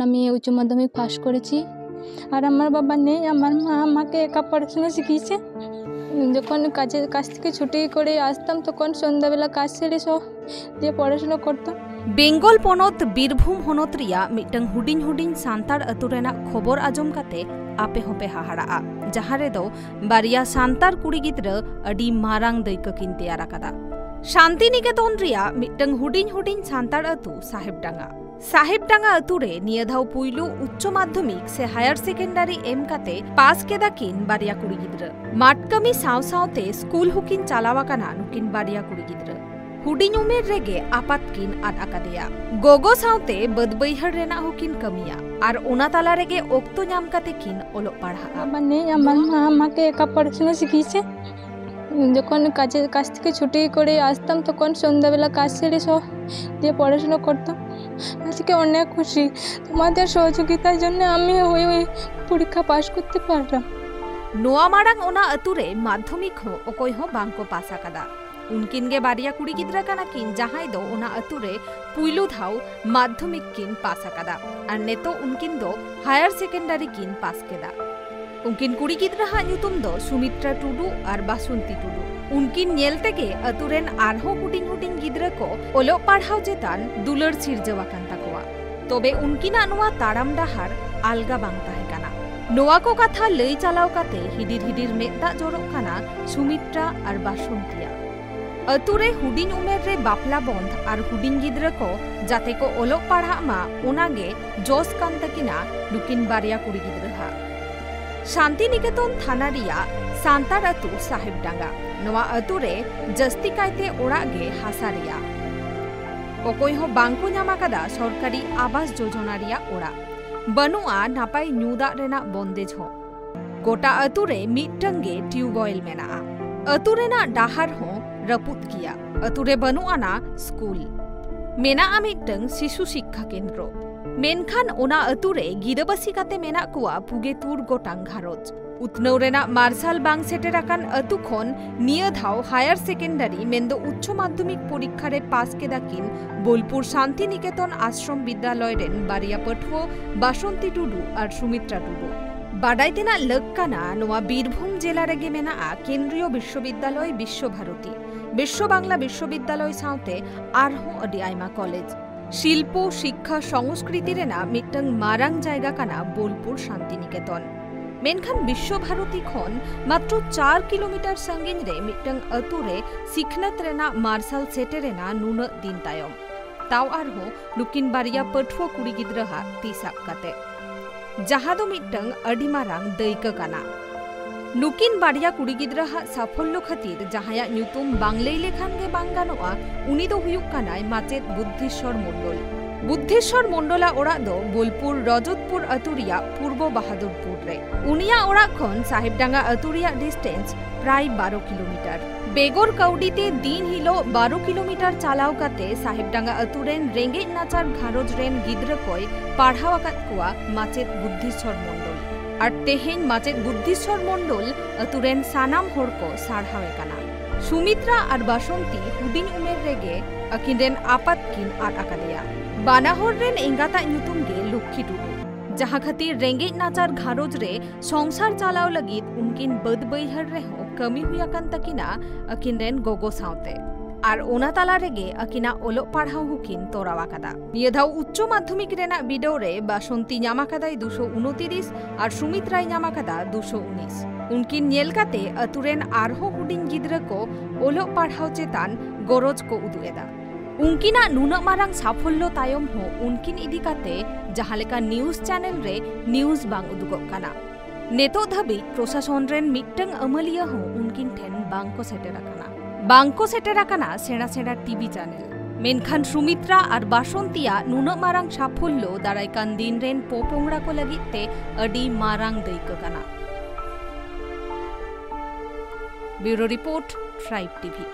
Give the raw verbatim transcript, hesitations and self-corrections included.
আমি উচ্চ মাধ্যমিক পাশ করেছি। আর আমার বাবা নেই, আমার মা আমাকে একা পড়াশোনা শিখিয়েছে। যখন কাজে, কাজ থেকে ছুটি করে আসতাম, তখন সন্ধ্যাবেলা কাজ সেরে সব দিয়ে পড়াশোনা করতাম। ᱵᱮᱝᱜᱚᱞ ᱯᱚᱱᱚᱛ ᱵᱤᱨᱵᱷᱩᱢ ᱦᱚᱱᱚᱛ ᱨᱮᱭᱟᱜ ᱢᱤᱫᱴᱟᱝ ᱦᱩᱰᱤᱧ ᱦᱩᱰᱤᱧ ᱥᱟᱱᱛᱟᱲ ᱟᱹᱛᱩ ᱨᱮᱱᱟᱜ ᱠᱷᱚᱵᱚᱨ ᱟᱸᱡᱚᱢ ᱠᱟᱛᱮ ᱟᱯᱮ ᱦᱚᱸᱯᱮ ᱦᱟᱦᱟᱲᱟᱜᱼᱟ, ᱡᱟᱦᱟᱸ ᱨᱮᱫᱚ ᱵᱟᱨᱭᱟ ᱥᱟᱱᱛᱟᱲ ᱠᱩᱲᱤ ᱜᱤᱫᱽᱨᱟᱹ ᱟᱹᱰᱤ ᱢᱟᱨᱟᱝ ᱫᱟᱹᱭᱠᱟᱹ ᱠᱤᱱ ᱛᱮᱭᱟᱨ ᱟᱠᱟᱫᱟ᱾ ᱥᱟᱱᱛᱤᱱᱤᱠᱮᱛᱚᱱ ᱨᱮᱭᱟᱜ ᱢᱤᱫᱴᱟᱝ ᱦᱩᱰᱤᱧ ᱦᱩᱰᱤᱧ ᱥᱟᱱᱛᱟᱲ ᱟᱹᱛᱩ ᱥᱟᱦᱮᱵᱰᱟᱸᱜᱟ᱾ ᱥᱟᱦᱮᱵᱰᱟᱸᱜᱟ ᱟᱹᱛᱩ ᱨᱮ ᱱᱤᱭᱟᱹ ᱫᱷᱟᱣ ᱯᱩᱭᱞᱩ ᱩᱪᱪᱚ ᱢᱟᱫᱽᱫᱷᱚᱢᱤᱠ ᱥᱮ ᱦᱟᱭᱟᱨ ᱥᱮᱠᱮᱱᱰᱟᱨᱤ ᱮᱢ ᱠᱟᱛᱮ ᱯᱟᱥ ᱠᱮᱫᱟ ᱠᱤᱱ ᱵᱟᱨᱭᱟ ᱠᱩᱲᱤ ᱜᱤᱫᱽᱨᱟᱹ᱾ ᱢᱟᱴ ᱠᱟᱹᱢᱤ ᱥᱟᱶ ᱥᱟᱶᱛᱮ ᱥᱠᱩᱞ ᱦᱚᱸᱠᱤᱱ ᱪᱟᱞᱟᱣ ᱟᱠᱟᱱᱟ ᱱᱩᱠᱤᱱ ᱵᱟᱨᱭᱟ ᱠᱩᱲᱤ ᱜᱤᱫᱽᱨᱟᱹ᱾ ᱦᱩᱰᱤᱧ ᱩᱢᱮᱨ ᱨᱮᱜᱮ ᱟᱯᱟᱛ ᱠᱤᱱ ᱟᱫ ᱟᱠᱟᱫᱮᱭᱟ᱾ ᱜᱚᱜᱚ ᱥᱟᱶᱛᱮ ᱵᱟᱹᱫ ᱵᱟᱹᱭᱦᱟᱹᱲ ᱨᱮᱱᱟᱜ ᱦᱚᱸᱠᱤᱱ ᱠᱟᱹᱢᱤᱭᱟ ᱟᱨ ᱚᱱᱟ ᱛᱟᱞᱟ ᱨᱮᱜᱮ ᱚᱠᱛᱚ ᱧᱟᱢ ᱠᱟᱛᱮ ᱠᱤᱱ ᱚᱞᱚᱜ ᱯᱟᱲᱦᱟᱜᱼᱟ᱾ ᱵᱟᱵᱟ ᱱᱮᱭ, ᱟᱢᱟᱨ ᱢᱟ আমাকে একা পড়াশোনা শিখিয়েছে। যখন কাজে, কাজ থেকে ছুটি করে আসতাম, তখন সন্ধ্যাবেলা কাজ সেরে সব দিয়ে পড়াশোনা করতাম। আজকে অনেক খুশি। তোমাদের সহযোগিতার জন্য আমি ওই, ওই পরীক্ষা পাশ করতে পারলাম। ᱱᱚᱣᱟ ᱢᱟᱲᱟᱝ ᱚᱱᱟ ᱟᱹᱛᱩ ᱨᱮ ᱢᱟᱫᱽᱫᱷᱚᱢᱤᱠ ᱦᱚᱸ ᱚᱠᱚᱭ ᱦᱚᱸ ᱵᱟᱝ ᱠᱚ ᱯᱟᱥ ᱟᱠᱟᱫᱟ᱾ ᱩᱱᱠᱤᱱ ᱜᱮ ᱵᱟᱨᱭᱟ ᱠᱩᱲᱤ ᱜᱤᱫᱽᱨᱟᱹ ᱠᱟᱱᱟ ᱠᱤᱱ, ᱡᱟᱦᱟᱸᱭ ᱫᱚ ᱚᱱᱟ ᱟᱹᱛᱩ ᱨᱮ ᱯᱩᱭᱞᱩ ᱫᱷᱟᱣ ᱢᱟᱫᱽᱫᱷᱚᱢᱤᱠ ᱠᱤᱱ ᱯᱟᱥ ᱟᱠᱟᱫᱟ ᱟᱨ ᱱᱤᱛᱚᱜ ᱩᱱᱠᱤᱱ ᱫᱚ ᱦᱟᱭᱟᱨ ᱥᱮᱠᱮᱱᱰᱟᱨᱤ ᱠᱤᱱ ᱯᱟᱥ ᱠᱮᱫᱟ᱾ ᱩᱱᱠᱤᱱ ᱠᱩᱲᱤ ᱜᱤᱫᱽᱨᱟᱹ ᱦᱟᱜ ᱧᱩᱛᱩᱢ ᱫᱚ ᱥᱩᱢᱤᱛᱨᱟ ᱴᱩᱰᱩ ᱟᱨ ᱵᱟᱥᱚᱱᱛᱤ ᱴᱩᱰᱩ᱾ ᱩᱱᱠᱤᱱ ᱧᱮᱞ ᱛᱮᱜᱮ ᱟᱹᱛᱩ ᱨᱮᱱ ᱟᱨᱦᱚᱸ ᱦᱩᱰᱤᱧ ᱦᱩᱰᱤᱧ ᱜᱤᱫᱽᱨᱟᱹ ᱠᱚ ᱚᱞᱚᱜ ᱯᱟᱲᱦᱟᱣ ᱪᱮᱛᱟᱱ ᱫᱩᱞᱟᱹᱲ ᱥᱤᱨᱡᱟᱹᱣ ᱟᱠᱟᱱ ᱛᱟᱠᱚᱣᱟ᱾ ᱛᱚᱵᱮ ᱩᱱᱠᱤᱱᱟᱜ ᱱᱚᱣᱟ ᱛᱟᱲᱟᱢ ᱰᱟᱦᱟᱨ ᱟᱞᱜᱟ ᱵᱟᱝ ᱛᱟᱦᱮᱸ ᱠᱟᱱᱟ᱾ ᱱᱚᱣᱟ ᱠᱚ ᱠᱟᱛᱷᱟ ᱞᱟᱹᱭ ᱪᱟᱞᱟᱣ ᱠᱟᱛᱮ ᱦᱤᱰᱤᱨ ᱦᱤᱰᱤᱨ ᱢᱮᱫ ᱫᱟᱜ ᱡᱚᱨᱚᱜ ᱠᱟᱱᱟ ᱥᱩᱢᱤᱛᱨᱟ ᱟᱨ ᱵᱟᱥᱚᱱᱛᱤᱭᱟᱜ᱾ ᱟᱹᱛᱩ ᱨᱮ ᱦᱩᱰᱤᱧ ᱩᱢᱮᱨ ᱨᱮ ᱵᱟᱯᱞᱟ ᱵᱚᱱᱫᱷ ᱟᱨ ᱦᱩᱰᱤᱧ ᱜᱤᱫᱽᱨᱟᱹ ᱠᱚ ᱡᱟᱛᱮ ᱠᱚ ᱚᱞᱚᱜ ᱯᱟᱲᱦᱟᱜ ᱢᱟ, ᱚᱱᱟ ᱜᱮ ᱡᱚᱥ ᱠᱟᱱ ᱛᱟᱹᱠᱤᱱᱟ ᱱᱩᱠᱤᱱ ᱵᱟᱨᱭᱟ ᱠᱩᱲᱤ ᱜᱤᱫᱽᱨᱟᱹ ᱦᱟᱜ᱾ ᱥᱟᱱᱛᱤᱱᱤᱠᱮᱛᱚᱱ ᱛᱷᱟᱱᱟ ᱨᱮᱭᱟᱜ ᱥᱟᱱᱛᱟᱲ ᱟᱹᱛᱩ ᱥᱟᱦᱮᱵᱰᱟᱸᱜᱟ᱾ ᱱᱚᱣᱟ ᱟᱹᱛᱩ ᱨᱮ ᱡᱟᱹᱥᱛᱤ ᱠᱟᱭᱛᱮ ᱚᱲᱟᱜ ᱜᱮ ᱦᱟᱥᱟ ᱨᱮᱭᱟᱜ᱾ ᱚᱠᱚᱭ ᱦᱚᱸ ᱵᱟᱝ ᱠᱚ ᱧᱟᱢ ᱟᱠᱟᱫᱟ ᱥᱚᱨᱠᱟᱨᱤ ᱟᱵᱟᱥ ᱡᱳᱡᱚᱱᱟ ᱨᱮᱭᱟᱜ ᱚᱲᱟᱜ᱾ ᱵᱟᱹᱱᱩᱜᱼᱟ ᱱᱟᱯᱟᱭ ᱧᱩ ᱫᱟᱜ ᱨᱮᱱᱟᱜ ᱵᱚᱱᱫᱮᱡ ᱦᱚᱸ᱾ ᱜᱚᱴᱟ ᱟᱹᱛᱩ ᱨᱮ ᱢᱤᱫᱴᱟᱝ ᱜᱮ ᱴᱤᱭᱩᱵᱚᱭᱮᱞ ᱢᱮᱱᱟᱜᱼᱟ᱾ ᱟᱹᱛᱩ ᱨᱮᱱᱟᱜ ᱰᱟᱦᱟᱨ ᱦᱚᱸ ᱨᱟᱹᱯᱩᱫ ᱜᱮᱭᱟ᱾ ᱟᱹᱛᱩ ᱨᱮ ᱵᱟᱹᱱᱩᱜ ᱟᱱᱟ ᱥᱠᱩᱞ᱾ ᱢᱮᱱᱟᱜᱼᱟ ᱢᱤᱫᱴᱟᱝ ᱥᱤᱥᱩ ᱥᱤᱠᱠᱷᱟ ᱠᱮᱱᱫᱨᱚ᱾ ᱢᱮᱱᱠᱷᱟᱱ ᱚᱱᱟ ᱟᱹᱛᱩ ᱨᱮ ᱜᱤᱨᱟᱹᱵᱟᱹᱥᱤ ᱠᱟᱛᱮ ᱢᱮᱱᱟᱜ ᱠᱚᱣᱟ ᱯᱩᱜᱮ ᱛᱩᱨ ᱜᱚᱴᱟᱝ ᱜᱷᱟᱨᱚᱸᱡᱽ᱾ ᱩᱛᱱᱟᱹᱣ ᱨᱮᱱᱟᱜ ᱢᱟᱨᱥᱟᱞ ᱵᱟᱝ ᱥᱮᱴᱮᱨ ᱟᱠᱟᱱ ᱟᱹᱛᱩ ᱠᱷᱚᱱ ᱱᱤᱭᱟᱹ ᱫᱷᱟᱣ ᱦᱟᱭᱟᱨ ᱥᱮᱠᱮᱱᱰᱟᱨᱤ ᱢᱮᱱᱫᱚ ᱩᱪᱪᱚ ᱢᱟᱫᱽᱫᱷᱚᱢᱤᱠ ᱯᱚᱨᱤᱠᱠᱷᱟ ᱨᱮ ᱯᱟᱥ ᱠᱮᱫᱟ ᱠᱤᱱ ᱵᱳᱞᱯᱩᱨ ᱥᱟᱱᱛᱤ ᱱᱤᱠᱮᱛᱚᱱ ᱟᱥᱨᱚᱢ ᱵᱤᱫᱽᱭᱟᱞᱚᱭ ᱨᱮᱱ ᱵᱟᱨᱭᱟ ᱯᱟᱹᱴᱷᱩᱣᱟᱹ ᱵᱟᱥᱚᱱᱛᱤ ᱴᱩᱰᱩ ᱟᱨ ᱥᱩᱢᱤᱛᱨᱟ ᱴᱩᱰᱩ᱾ ᱵᱟᱰᱟᱭ ᱛᱮᱱᱟᱜ ᱞᱟᱹᱠ ᱠᱟᱱᱟ, ᱱᱚᱣᱟ ᱵᱤᱨᱵᱷᱩᱢ ᱡᱮᱞᱟ ᱨᱮᱜᱮ ᱢᱮᱱᱟᱜᱼᱟ ᱠᱮᱱᱫᱨᱤᱭᱚ ᱵᱤᱥᱥᱚᱵᱤᱫᱽᱭᱟᱞᱚᱭ ᱵᱤᱥᱥᱚ ᱵᱷᱟᱨᱚᱛᱤ, ᱵᱤᱥᱥᱚ ᱵᱟᱝᱞᱟ ᱵᱤᱥᱥᱚᱵᱤᱫᱽᱭᱟᱞᱚᱭ ᱥᱟᱶᱛᱮ ᱟᱨᱦᱚᱸ ᱟᱹᱰᱤ ᱟᱭᱢᱟ ᱠᱚᱞᱮᱡᱽ᱾ ᱥᱤᱞᱯᱚ, ᱥᱤᱠᱠᱷᱟ, ᱥᱚᱝᱥᱠᱨᱤᱛᱤ ᱨᱮᱱᱟᱜ ᱢᱤᱫᱴᱟᱝ ᱢᱟᱨᱟᱝ ᱡᱟᱭᱜᱟ ᱠᱟᱱᱟ ᱵᱳᱞᱯᱩᱨ ᱥᱟᱱᱛᱤᱱᱤᱠᱮᱛᱚᱱ᱾ ᱢᱮᱱᱠᱷᱟᱱ ᱵᱤᱥᱥᱚ ᱵᱷᱟᱨᱚᱛᱤ ᱠᱷᱚᱱ ᱢᱟᱛᱨᱚ ᱪᱟᱨ ᱠᱤᱞᱳᱢᱤᱴᱟᱨ ᱥᱟᱺᱜᱤᱧ ᱨᱮ ᱢᱤᱫᱴᱟᱝ ᱟᱹᱛᱩ ᱨᱮ ᱥᱤᱠᱷᱱᱟᱹᱛ ᱨᱮᱱᱟᱜ ᱢᱟᱨᱥᱟᱞ ᱥᱮᱴᱮᱨ ᱮᱱᱟ ᱱᱩᱱᱟᱹᱜ ᱫᱤᱱ ᱛᱟᱭᱚᱢ᱾ ᱛᱟᱣ ᱟᱨᱦᱚᱸ ᱱᱩᱠᱤᱱ ᱵᱟᱨᱭᱟ ᱯᱟᱹᱴᱷᱩᱣᱟᱹ ᱠᱩᱲᱤ ᱜᱤᱫᱽᱨᱟᱹ ᱦᱟᱜ ᱛᱤ ᱥᱟᱵ ᱠᱟᱛᱮ, ᱡᱟᱦᱟᱸ ᱫᱚ ᱢᱤᱫᱴᱟᱝ ᱟᱹᱰᱤ ᱢᱟᱨᱟᱝ ᱫᱟᱹᱭᱠᱟᱹ ᱠᱟᱱᱟ᱾ ᱱᱩᱠᱤᱱ ᱵᱟᱨᱭᱟ ᱠᱩᱲᱤ ᱜᱤᱫᱽᱨᱟᱹ ᱦᱟᱜ ᱥᱟᱯᱷᱚᱞᱞᱚ ᱠᱷᱟᱹᱛᱤᱨ ᱡᱟᱦᱟᱸᱭᱟᱜ ᱧᱩᱛᱩᱢ ᱵᱟᱝ ᱞᱟᱹᱭ ᱞᱮᱠᱷᱟᱱ ᱜᱮ ᱵᱟᱝ ᱜᱟᱱᱚᱜᱼᱟ, ᱩᱱᱤ ᱫᱚ ᱦᱩᱭᱩᱜ ᱠᱟᱱᱟᱭ ᱢᱟᱪᱮᱫ ᱵᱩᱫᱽᱫᱷᱮᱥᱥᱚᱨ ᱢᱚᱱᱰᱚᱞ᱾ ᱵᱩᱫᱽᱫᱷᱮᱥᱥᱚᱨ ᱢᱚᱱᱰᱚᱞᱟᱜ ᱚᱲᱟᱜ ᱫᱚ ᱵᱳᱞᱯᱩᱨ ᱨᱚᱡᱚᱛᱯᱩᱨ ᱟᱹᱛᱩ ᱨᱮᱭᱟᱜ ᱯᱩᱨᱵᱚ ᱵᱟᱦᱟᱫᱩᱨᱯᱩᱨ ᱨᱮ᱾ ᱩᱱᱤᱭᱟᱜ ᱚᱲᱟᱜ ᱠᱷᱚᱱ ᱥᱟᱦᱮᱵᱰᱟᱸᱜᱟ ᱟᱹᱛᱩ ᱨᱮᱭᱟᱜ ᱰᱤᱥᱴᱮᱱᱥ ᱯᱨᱟᱭ ᱵᱟᱨᱚ ᱠᱤᱞᱳᱢᱤᱴᱟᱨ᱾ ᱵᱮᱜᱚᱨ ᱠᱟᱹᱣᱰᱤ ᱛᱮ ᱫᱤᱱ ᱦᱤᱞᱳᱜ ᱵᱟᱨᱚ ᱠᱤᱞᱳᱢᱤᱴᱟᱨ ᱪᱟᱞᱟᱣ ᱠᱟᱛᱮ ᱥᱟᱦᱮᱵᱰᱟᱸᱜᱟ ᱟᱹᱛᱩ ᱨᱮᱱ ᱨᱮᱸᱜᱮᱡ ᱱᱟᱪᱟᱨ ᱜᱷᱟᱨᱚᱸᱡᱽ ᱨᱮᱱ ᱜᱤᱫᱽᱨᱟᱹ ᱠᱚᱭ ᱯᱟᱲᱦᱟᱣ ᱟᱠᱟᱫ ᱠᱚᱣᱟ ᱢᱟᱪᱮᱫ ᱵᱩᱫᱽᱫᱷᱮᱥᱥᱚᱨ ᱢᱚᱱᱰᱚᱞ᱾ ᱟᱨ ᱛᱮᱦᱮᱧ ᱢᱟᱪᱮᱫ ᱵᱩᱫᱽᱫᱷᱮᱥᱥᱚᱨ ᱢᱚᱱᱰᱚᱞ ᱟᱹᱛᱩ ᱨᱮᱱ ᱥᱟᱱᱟᱢ ᱦᱚᱲ ᱠᱚ ᱥᱟᱨᱦᱟᱣᱮ ᱠᱟᱱᱟ᱾ ᱥᱩᱢᱤᱛᱨᱟ ᱟᱨ ᱵᱟᱥᱚᱱᱛᱤ ᱦᱩᱰᱤᱧ ᱩᱢᱮᱨ ᱨᱮᱜᱮ ᱟᱹᱠᱤᱱ ᱨᱮᱱ ᱟᱯᱟᱛ ᱠᱤᱱ ᱟᱫ ᱟᱠᱟᱫᱮᱭᱟ᱾ ᱵᱟᱱᱟ ᱦᱚᱲ ᱨᱮᱱ ᱮᱸᱜᱟᱛᱟᱜ ᱧᱩᱛᱩᱢ ᱜᱮ ᱞᱚᱠᱠᱷᱤ ᱴᱩᱰᱩ, ᱡᱟᱦᱟᱸ ᱠᱷᱟᱹᱛᱤᱨ ᱨᱮᱸᱜᱮᱡ ᱱᱟᱪᱟᱨ ᱜᱷᱟᱨᱚᱸᱡᱽ ᱨᱮ ᱥᱚᱝᱥᱟᱨ ᱪᱟᱞᱟᱣ ᱞᱟᱹᱜᱤᱫ ᱩᱱᱠᱤᱱ ᱵᱟᱹᱫ ᱵᱟᱹᱭᱦᱟᱹᱲ ᱨᱮᱦᱚᱸ ᱠᱟᱹᱢᱤ ᱦᱩᱭ ᱟᱠᱟᱱ ᱛᱟᱹᱠᱤᱱᱟ ᱟᱹᱠᱤᱱ ᱨᱮᱱ ᱜᱚᱜᱚ ᱥᱟᱶᱛᱮ᱾ ᱟᱨ ᱚᱱᱟ ᱛᱟᱞᱟ ᱨᱮᱜᱮ ᱟᱹᱠᱤᱱᱟᱜ ᱚᱞᱚᱜ ᱯᱟᱲᱦᱟᱣ ᱦᱚᱸᱠᱤᱱ ᱛᱚᱨᱟᱣ ᱟᱠᱟᱫᱟ᱾ ᱱᱤᱭᱟᱹ ᱫᱷᱟᱣ ᱩᱪᱪᱚ ᱢᱟᱫᱽᱫᱷᱚᱢᱤᱠ ᱨᱮᱱᱟᱜ ᱵᱤᱰᱟᱹᱣ ᱨᱮ ᱵᱟᱥᱚᱱᱛᱤ ᱧᱟᱢ ᱟᱠᱟᱫᱟᱭ ᱫᱩᱥᱚ ᱩᱱᱛᱤᱨᱤᱥ ᱟᱨ ᱥᱩᱢᱤᱛᱨᱟᱭ ᱧᱟᱢ ᱟᱠᱟᱫᱟ ᱫᱩᱥᱚ ᱩᱱᱤᱥ᱾ ᱩᱱᱠᱤᱱ ᱧᱮᱞ ᱠᱟᱛᱮ ᱟᱹᱛᱩ ᱨᱮᱱ ᱟᱨᱦᱚᱸ ᱦᱩᱰᱤᱧ ᱜᱤᱫᱽᱨᱟᱹ ᱠᱚ ᱚᱞᱚᱜ ᱯᱟᱲᱦᱟᱣ ᱪᱮᱛᱟᱱ ᱜᱚᱨᱚᱡᱽ ᱠᱚ ᱩᱫᱩᱜ ᱮᱫᱟ᱾ ᱩᱱᱠᱤᱱᱟᱜ ᱱᱩᱱᱟᱹᱜ ᱢᱟᱨᱟᱝ ᱥᱟᱯᱷᱚᱞᱞᱚ ᱛᱟᱭᱚᱢ ᱦᱚᱸ ᱩᱱᱠᱤᱱ ᱤᱫᱤ ᱠᱟᱛᱮ ᱡᱟᱦᱟᱸ ᱞᱮᱠᱟ ᱱᱤᱭᱩᱡᱽ ᱪᱮᱱᱮᱞ ᱨᱮ ᱱᱤᱭᱩᱡᱽ ᱵᱟᱝ ᱩᱫᱩᱜᱚᱜ ᱠᱟᱱᱟ᱾ ᱱᱤᱛᱚᱜ ᱫᱷᱟᱹᱵᱤᱡ ᱯᱨᱚᱥᱟᱥᱚᱱ ᱨᱮᱱ ᱢᱤᱫᱴᱟᱝ ᱟᱹᱢᱟᱹᱞᱤᱭᱟᱹ ᱦᱚᱸ ᱩᱱᱠᱤᱱ ᱴᱷᱮᱱ ᱵᱟᱝ ᱠᱚ ᱥᱮᱴᱮᱨ ᱟᱠᱟᱱᱟ᱾ ᱵᱟᱝ ᱠᱚ ᱥᱮᱴᱮᱨ ᱟᱠᱟᱱᱟ ᱥᱮᱬᱟ ᱥᱮᱬᱟ ᱴᱤᱵᱷᱤ ᱪᱮᱱᱮᱞ᱾ ᱢᱮᱱᱠᱷᱟᱱ ᱥᱩᱢᱤᱛᱨᱟ ᱟᱨ ᱵᱟᱥᱚᱱᱛᱤᱭᱟᱜ ᱱᱩᱱᱟᱹᱜ ᱢᱟᱨᱟᱝ ᱥᱟᱯᱷᱚᱞᱞᱚ ᱫᱟᱨᱟᱭ ᱠᱟᱱ ᱫᱤᱱ ᱨᱮᱱ ᱯᱚᱯᱚᱝᱲᱟ ᱠᱚ ᱞᱟᱹᱜᱤᱫ ᱛᱮ ᱟᱹᱰᱤ ᱢᱟᱨᱟᱝ ᱫᱟᱹᱭᱠᱟᱹ ᱠᱟᱱᱟ᱾ Bureau Report, Tribe TV.